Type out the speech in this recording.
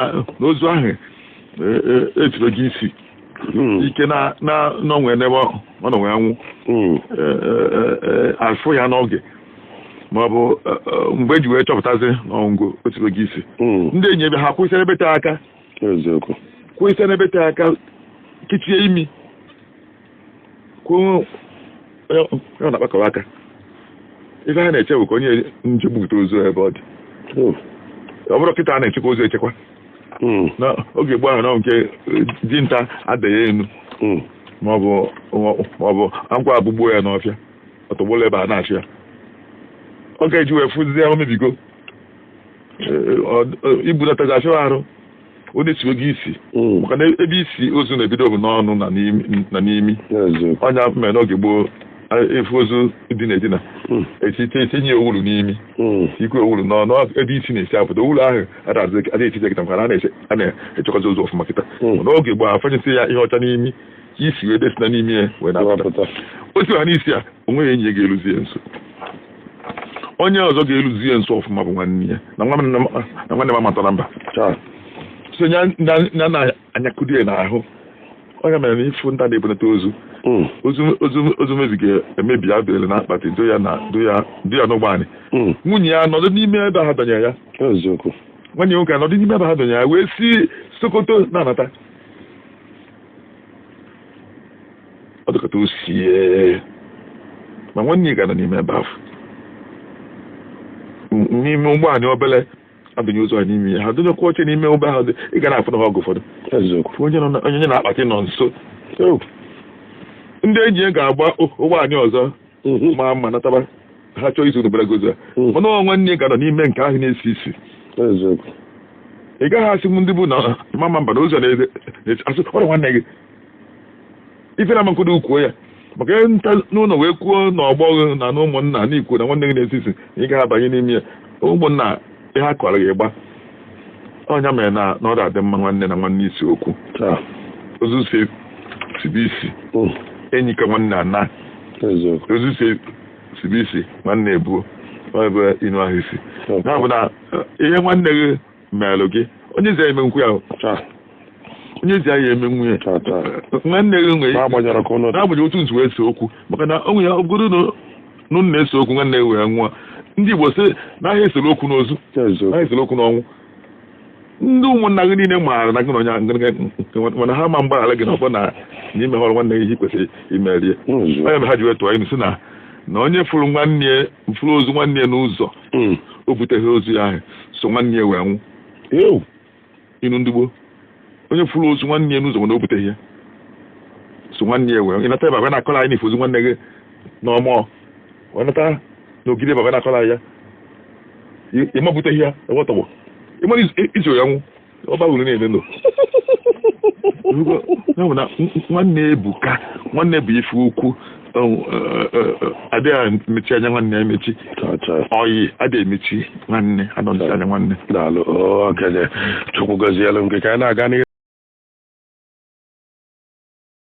Na ozu ahụ esibego isi ike na na n'onwe n'ebe ọ nọ wee nwụ, afụ ya n'oge, ma ọ bụ mgbe eji wee chọpụtazi na ọ nwụgo, o sibego isi. Ndị enyi ebe ha kwụsị n'ebe tere aka. Eziokwu. Kwụsị n'ebe tere aka, kechie imi, kwuo onye ọ na-akpakọrọ aka. Ife ha na-eche bụ ka onye nje bupụta ozu ebe ọ dị. Ọ bụrụ kịta a na-echekwa ozu echekwa. Na oge gboo ahụ, na nke dinta adịghị enu, maọbụ agwọ agbụgbuo ya n'ọfịa, ọtọgbolo ebe a na-achụ ya, ọ ga-eji wee fụzie o mebigo. Ibunatazi afịa arụ, ọ na-esiwe gị isi, maka na ebe isi ozu na-ebido bụ n'ọnụ na n'imi. Eziokwu. Ọnya mere n'oge gboo, efu ozu dị n'edina, etite etinye owulu n'imi, tikwe owulu n'ọnụ ebe isi na-esi apụta. Owulu ahụ adịghị etiti kịta, maka na a na-echekwazi ozu ọfụma kịta. N'oge gboo, afanyesi ya ihe ọcha n'imi ka isi wee desina n'imi ya wee na-apụta. Wapụta. O si ha n'isi a, o nweghị enyi ya ga-eluzi ya nso. Onye ọzọ ga-eluzi ya nso ọfụma bụ nwanne ya na nwanne m amatara mba. So ya na na anyakụdo ya n'ahụ. Onye mere na ifu nta na-ebunata ozu, ozu mebiga emebi, adịrị na akpati do ya na do ya do ya n'ụgbọ anyị. Nwunye ya nọdụ n'ime ebe ha dọnyere ya. Eziokwu. Nwanne ya nwoke anọdụ n'ime ebe ha dọnyere ya wee si Sokoto na-anata. Ọ dịkọta osie, ma nwanne ya ga-anọ n'ime ebe ahụ, n'ime ụgbọ anyị obele adọnye ozu anyị n'ime ya. Ha dọnyekwa oche n'ime ụgbọ ahụ dị, ị ga na-afụ na ha oge ụfọdụ. Eziokwu. Onye nọ onye na-akpati nọ nso. Ndị enyi ya ga-agba ụgbọ anyị ọzọ ma mma nataba ha chọọ izu n'obere ozu a. Mana ọ nwanne ya ga-anọ n'ime nke ahụ na-esi isi. Eziokwu. Ị gaghị asị m ndị bụ na mama mba na ozu a na-eze asị ọrụ nwanne gị ife na amakwado kwuo ya, maka ihe nta n'ụlọ wee kwuo na ọgbọ gị na na ụmụnna na ikwu na nwanne gị na-esi isi na ị gaghị abanye n'ime ya. Ụmụnna ihe a kọrọ gị gba ọnya mere na ọ dị mma nwanne na nwanne isi okwu. Ozu si sibe isi, enyi ka nwanne ana. Eziokwu. Ozu si sibe isi, nwanne ebuo ọ ebe inu ahụ isi ya bụ na ihe nwanne gị meelụ gị, onye zi ya eme nkwu ya. Onye zi ya eme nwunye nwanne gị nwere N'agbanyeghị ka ụnụ dị. N'agbanyeghị otu nzu wee se okwu, maka na onwe ya, ọ bụrụ na unu na-ese okwu, nwanne gị wee nwụọ, ndị Igbo sị na ahịa esere okwu n'ozu, ahịa esere okwu n'ọnwụ. Ndị ụmụnna gị niile maara na gị na onye, mana ha ma mgbaghara gị na ọ bụ na n'ime họrọ nwanne gị ihe i kwesịrị imerie. Onye mere ha ji wee tụọ inu sị na onye fụrụ nwanne ya, fụrụ ozu nwanne ya n'ụzọ, o buteghị ozu ya ahụ, so nwanne ya wee nwụ. Inu ndị gboo, onye fụrụ ozu nwanne ya n'ụzọ mana o buteghị ya, so nwanne ya wee nwụ. Ịnata ebe a na-akọrọ anyị n'ife ozu nwanne gị n'ọmụọ wee nata n'ogide ebe a na-akọrọ anyị ya, ịma buteghị ya ebe ọ tọgbọ, ịmara iso ya nwụ, ọ bara uru na-eme nọ. Ya bụ na nwanne ebuka, nwanne bụ ife ukwu. Adịghị emechi anya nwanne ya emechi. Cha cha. Ọyị adịghị emechi nwanne, anọchi anya nwanne. Daalụ okenye, Chukwu gọzielu m gị ka anyị na-aga n'ihu.